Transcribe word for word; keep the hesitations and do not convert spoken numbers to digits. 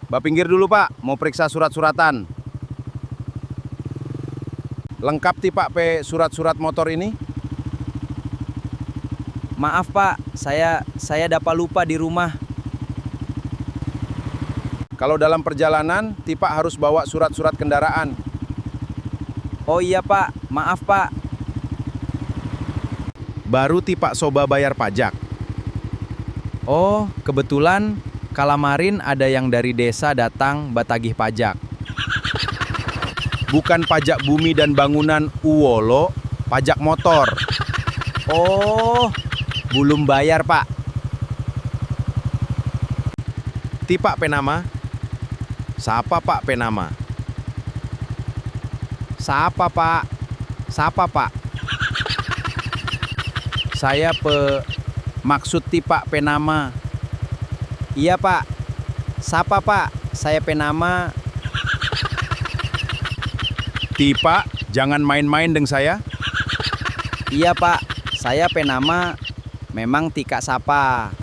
Bapinggir dulu, Pak, mau periksa surat-suratan. Lengkap ti Pak pe surat-surat motor ini? Maaf, Pak, saya, saya dapa lupa di rumah. Kalau dalam perjalanan, ti Pak harus bawa surat-surat kendaraan. Oh iya, Pak, maaf, Pak. Baru ti Pak soba bayar pajak. Oh, kebetulan kalamarin ada yang dari desa datang batagih pajak. Bukan pajak bumi dan bangunan uolo, pajak motor. Oh, bulum bayar, Pak. Ti Pak pe nama? Sapa Pak pe nama? Sapa, Pak? Sapa, Pak? Saya pe maksud ti Pak pe nama. Iya, Pak. Sapa, Pak? Saya pe nama. Ti Pak, jangan main-main deng saya. Iya, Pak. Saya pe nama memang Tika Sapa.